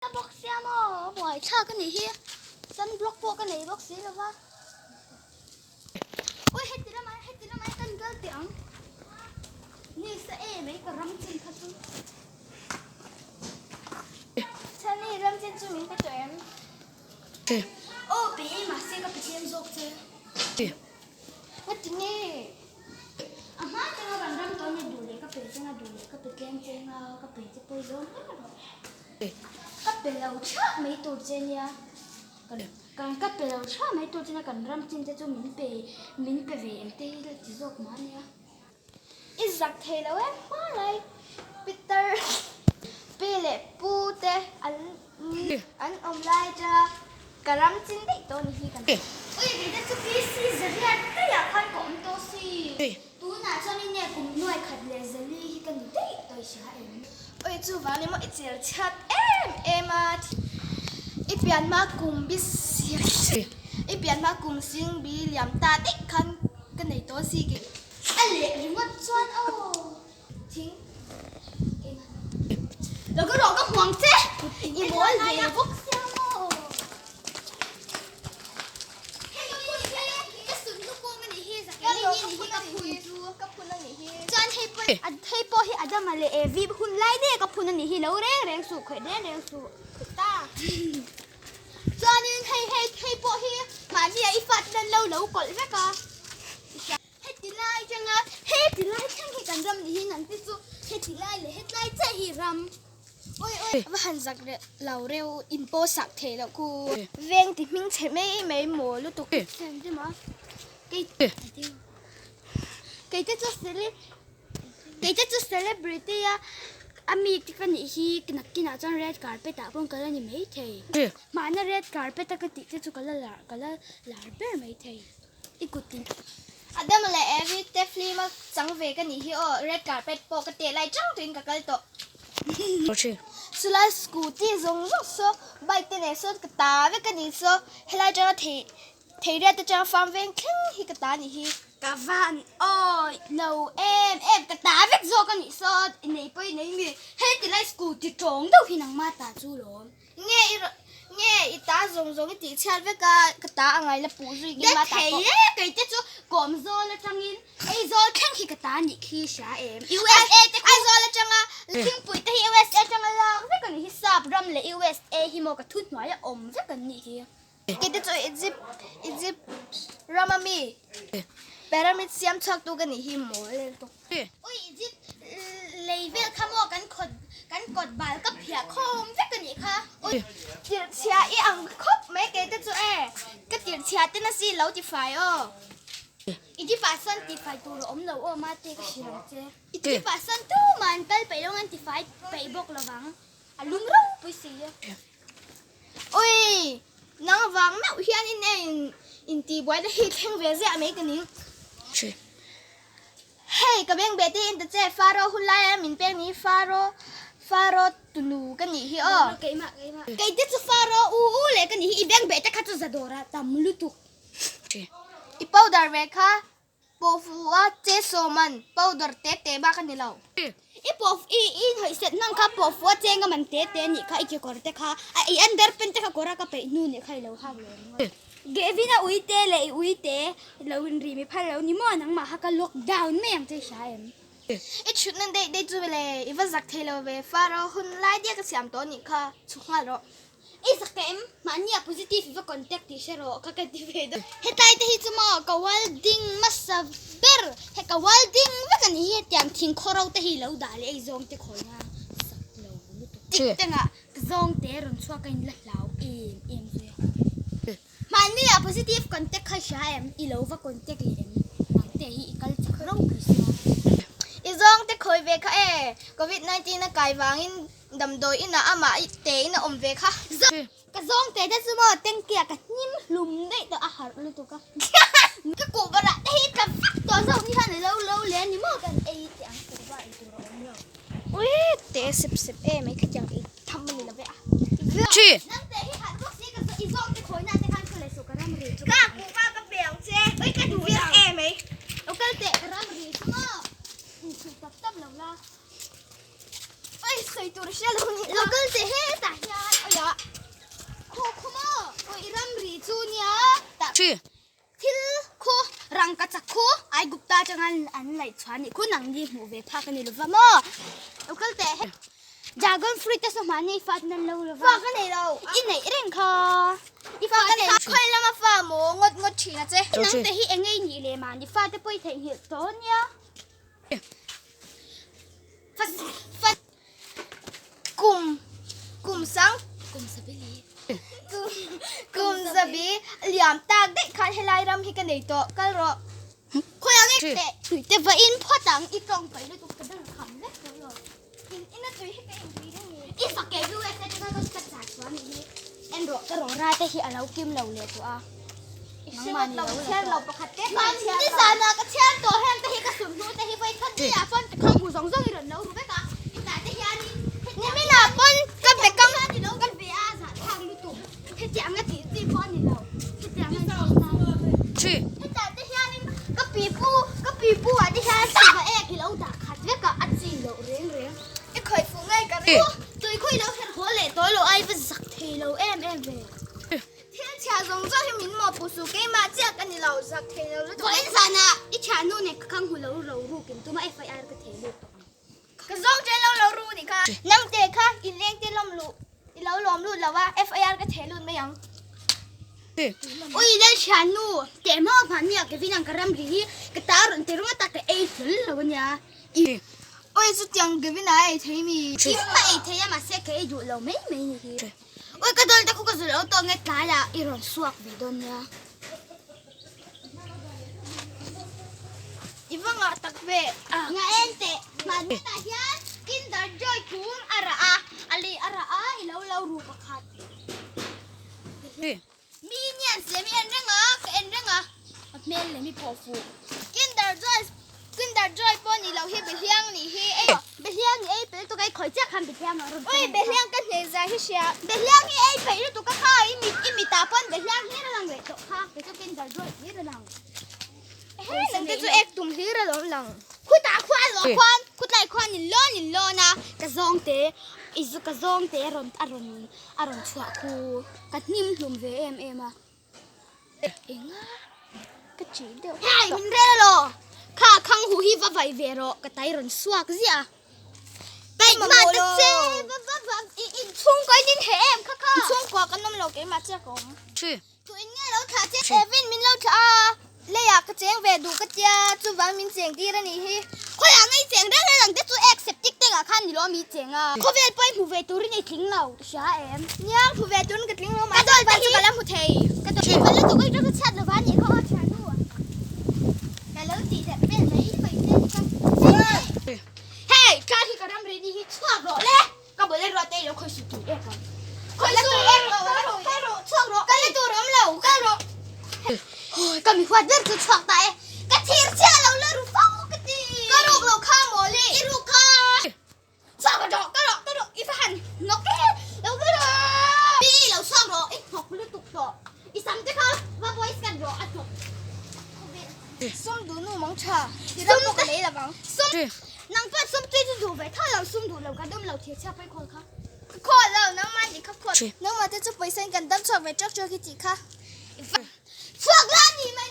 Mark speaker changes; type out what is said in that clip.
Speaker 1: Ka bawk sia maw a buai thlak a nih hi sunblock pawh ka nei bawk si lo va ui heti lamah heti lamah kan kal teh ang nisa em mai ka ram chin kha chu
Speaker 2: Chhani ram chin chu min pe tawh em?
Speaker 1: Aw pe e mahse ka pe tlem zawk che. Ngati nge a hma atanga kan ram tawn a duh leh ka pe changa duh leh ka pe tlem cheng a ka pe che pawi zawng ber rawh. Ka pe lo thlah mai tur che nia kan ka pe lo thlah mai tur che nia kan ram chin te chu min pe min pe ve em te hi la ti zawk mah nia.
Speaker 2: I zak thei lo em hma lai Peter pi leh pu te an an awm lai atanga ka ram chin daih tawh ni hi kan
Speaker 1: Ui kei te chu PC zariat daihah khan ka awm tawh si. Tunah chuan i nge kum nuai khat leh zali hi ka ni daih tawh i hria em?
Speaker 2: Ui chuvang emaw i chel chhiat em em a, i pian hma kum bi i pian hma kum sing bi liam ta daih khan ka nei tawh si kei.
Speaker 1: A leh ringawt chuan aw thing keimah
Speaker 2: lo ka rawh ka hmuang che i mawl ve bawk
Speaker 1: sia maw hei ka phun hi ka sun hnu kawng a nih hi zakei hi ni hi ka phun chu
Speaker 2: ka phun a nih hi
Speaker 1: chuan hei pawh hei pawh hi Adama leh Evi hun lai daih ka phun a nih hi lo reng reng suh khawih reng reng suh
Speaker 2: ta
Speaker 1: chuanin hei hei hei pawh hi mahni a i fat nan lo lo kawlh vek a. Heti lai atanga heti lai thleng hi kan ram niin an ti chu heti lai leh hetlai chiah hi ram.
Speaker 2: Oi oi va han zak reh lo reuh in pawh sak theih loh khu. Veng ti hming chhe mai mai maw lutuk.
Speaker 1: Kei te chu kei te chu celebrity a a mi te ka nih hi nakinah chuan red carpet ah pawh ka la ni maithei. Mahna red carpet a ka tih te chu ka la lar ber maithei.
Speaker 2: I kut in Adam leh Evi te film a chang ve ka nih hi aw, red carpet pawh ka teh lai chang tuin ka kal tawh. Chulai scooty zawng zawng saw bike te nen sawn ka ta vek a nih saw, helai atanga thei thei riat atanga farm veng thleng hi ka ta nih hi.
Speaker 1: Ka van awi lo em em ka ta vek zawk a nih saw, nei pawh i nei mi, heti lai scooty tawng deuh hi nangmah ta chu lawm.
Speaker 2: Nge i nge i ta zawng zawng i tih chhiat vek a, ka ta a ngai la puh zui ngei ma ta pawh.
Speaker 1: Thei e, kei te chu kawm zawl atangin Aizawl thleng hi ka ta nih khi hria em. USA te khu
Speaker 2: Aizawl atanga thingpui te hi USA atanga lak vek a nih hi, sap ram leh USA hi maw ka thuhnuai a awm vek an nih hi. Kei te chu Egypt Egypt rama mi pyramid siam chhuak tu ka nih hi mawl lutuk.
Speaker 1: Ui Egypt lei vel kha maw kan khawt kan kawt bal ka phiah khawm vek a nih kha.
Speaker 2: Ui tirhchhia i ang khawp mai kei te chu e ka tirhchhia te na si lo ti fai aw.
Speaker 1: Egypt ah sawn ti fai tur a awm lo aw mate ka hria ang che. Egypt ah sawn tumah an kal peih lo ang an ti fai peih bawk lovang a lum ropui si a.
Speaker 2: Ui nang vang meuh hian in en intihbuai te hi thleng ve ziah mai ka ning. Hei ka beng beh te in ta che Faro hun lai a min pek ni Faro Faro tunu ka nih hi aw.
Speaker 1: Kei te chu Faro u u leh ka nih hi i beng beh te kha chu za dawr ah tam lutuk.
Speaker 2: I powder ve kha pawhfu a che sawman powder te te bak a ni lo.
Speaker 1: I pawh i i inhawih set hmang kha pawhfu a cheng a man te te nih kha i kekawr te kha a i underpant te kha kawr a ka peih hnu nih kha i lo hak lo ringawt. Gavin a uite leh i uite lo inri mi phal lo ni maw nangmah kha ka lock down mai ang che i hria em?
Speaker 2: I chhutna daih daih chu le i va zak thei lo ve Faro hun lai diak a siam tawh nih kha chhuk nghal rawh.
Speaker 1: I zak em? Mahni a positive i va contact tih hre rawh ka ka ti ve dawn. Hetlai te hi chu maw ka welding hmasa ber he ka welding vek a nih hi hetiang thing khawro te hi lo dah leh ei zawng te khawina sak lo lutuk. Tik tengah ka zawng te rawn chhuak a in la hlau em em zui a. Mahni a positive contact kha i hria em? I lo va contact leh em? Nang te hi i kal chak ropui sia.
Speaker 2: I zawng te khawi ve kha e, Covid 19 a kai vangin Damdawi inah amah te in a awm ve kha.
Speaker 1: Ka zawng te te chu maw tanky ah ka hnim hlum daih tawh a harh lutuk a. Ka kuhva rah te hi tla vak tawh zawk ni khan alo lo leh a ni maw kan ei teh ang kuhva ei tur a awm lo.
Speaker 2: Ui te sep sep em mai khatiang ei tham a ni lo ve a.
Speaker 1: Nang te hi harh bawk si ka i zawng te khawi na te khan thu leh suh ka ram ri chu.
Speaker 2: Ka kuhva ka pe ang che.
Speaker 1: Ui ka duh
Speaker 2: lo. Em mai.
Speaker 1: Lo kal teh ka ram ri chu maw. Inchhuh tap tap lo la.
Speaker 2: Oi! Sawi tur hria lo ni.
Speaker 1: Lo kal teh hetah hian awi ah khaw khaw maw awi ramri chu nia tah thil khu rangka chak khu Aigupta atanga an laih chhuah anih khu nangni hmuh ve phak a ni lova maw lo kal teh he dragon fruit te saw mahni fa ten an lo lova
Speaker 2: fa ka nei lo
Speaker 1: i neih reng kha
Speaker 2: i fa ka nei khawi lama fa maw ngawt ngawt thin a che
Speaker 1: nang te hi eng nge i nih leh mahni fa te pawh i theihnghilh tawh ania.
Speaker 2: Kum kum sang
Speaker 1: kum sabili
Speaker 2: kum kum zabi liam tak daih khan helai ram hi ka nei tawh kal rawh.
Speaker 1: Khawi ang e teh tui te va in phawt ang i tawng paih lutuk ka dang kham vek tawh lo.
Speaker 2: In ina tui hi ka in tui reng ni.
Speaker 1: I fak ke USA te kha ka chah chuan nih hi en rawh ka rawh ra te hi a lo kim lo leh tawh a.
Speaker 2: Nangmah ni lo chhiar lo pakhat te pawh chhiar lo.
Speaker 1: Nizanah ka chhiar tawh heng te hi ka sum hnu te hi vawi khat zia pawn ka khang hu zawng zawng i rawn lo ru vek a. Hetah te hianin
Speaker 2: Niminah pawn ka be kang
Speaker 1: ni lo ka ve a zahthlak lutuk. Hetiang a tih chi pawh a ni lo. Hetiang a tih Hetah te hianin ka pipu ka pipu ah te hian sava ek i lo dah khat vek a a chi loh reng reng.
Speaker 2: I khawih fuh ngei ka ring.
Speaker 1: Tui khawi lo herh haw leh tawh lo ai va zak thei lo em em ve.
Speaker 2: Thil chhia zawng zawng hi min mawh puh suh, keimah chiah ka ni lo, zak thei lo lutuk.
Speaker 1: Vawiin zanah i thiannu nen ka khang hmu lo ro ruk in tuma FIR ka thei lut tawh ang.
Speaker 2: Ka zawng ṭhen lo lo ru nih kha. Nangte kha in leng te lawm luh i lo lawm lut lo a, FIR ka thei lut mai ang.
Speaker 1: Ui lel thiannu, teh hma hmahni ah Kevin ang ka ram ri hi ka ta rawn ti ringawt a ka ei hlawl lo ania.
Speaker 2: I Ui chutiang Kevin a ei thei mi?
Speaker 1: Kim a ei thei a mahse ka ei duh lo mai mai ni hi. Ui ka dawl te khu ka zul lo tawh nge tlai ah i rawn suak ve dawn nia.
Speaker 2: I va ngah tak ve.
Speaker 1: Nga en teh mahni tah hian Kinder Joy kung a rah a, a lei a rah a i lo lo ru pakhat. Mi nian se mi en reng a, ka en reng a, a hmel leh mi pawh fuh.
Speaker 2: Kinder Joy, Kinder Joy pawh ni lo hi Behliang nih hi ei.
Speaker 1: Behliang i ei peih lutuk a, i khawi chiah khan Behliang a rawn
Speaker 2: Ui Behliang ka hneh zia hi hria.
Speaker 1: Behliang hi ei peih lutuk a kha, i mit i mitah pawn Behliang hlir a lang leh tawh kha, kei chu Kinder Joy hlir a lang.
Speaker 2: Hei nang te chu ek tum hlir a lo lang.
Speaker 1: Khutah khuan a luah khuan, khutlai khuan in lawn in lawn a, ka zawng te, i zu ka zawng te a rawn a rawn a rawn chhuah khu, ka hnim hlum ve em em a. Enga
Speaker 2: ka chih deuh.
Speaker 1: Hei min rel a law, kha khang huh hi va vai ve rawh, ka tai rawn suak ziah a. Paih mah ta che, va va va, i inchhungkaw in in heh em kha kha.
Speaker 2: Inchhungkua kan awm lo keimah chiah ka awm.
Speaker 1: Tu in nge lo thlah che?
Speaker 2: Evin min lo thlah a, leiah ka cheng ve duh ka tia, chuvang min cheng tir a nih hi.
Speaker 1: Khawiah ngei cheng reng reng ang te chu ek septic tank ah khan ni lo mi cheng a. Khawvel pawh i hmu ve turin i tling lo, i hria em?
Speaker 2: Nia, hmu ve turin ka tling lo mahse ka chu ka la hmu thei.
Speaker 1: Ka dawt hi ka lutuk aṭang ka chhiat lova nih kha aw thiannu. Ka lo tih leh vel mai mai che ni kha. Hei, car hi ka ram rei ni hi chhuak rawh le. Ka bul erawh te ilo khawi suh tui ek ang. Khawi suh ek lo, kal rawh, kal rawh, chhuak rawh. Ka la tur awm lo, kal rawh. Hoi, ka mi huat ber chu chhuak ta e. Ka thir chhiah lo la ru fo ka ti.
Speaker 2: Ka ruk lo kha maw le.
Speaker 1: I ruk kha. Chhuak rawh, kal rawh, kal rawh. I va han hnawk e. Lo kal rawh. Pi lo chhuak rawh, i hnawk lutuk tawh. I sam te kha va voice cut rawh a hnawk.
Speaker 2: Sum duh nu mang tha. I ram pawh ka lei lo vang.
Speaker 1: Sum nang pawh sum tui chu duh ve tho lo sum duh lo ka dum lo thir chhiat pawi khawl kha.
Speaker 2: Ka khawl lo nangmah nih kha khawl. Nangmah te chu pawisa in kan dam chhuak ve tawk tawk i tih kha.
Speaker 1: Chhuak la ni mai.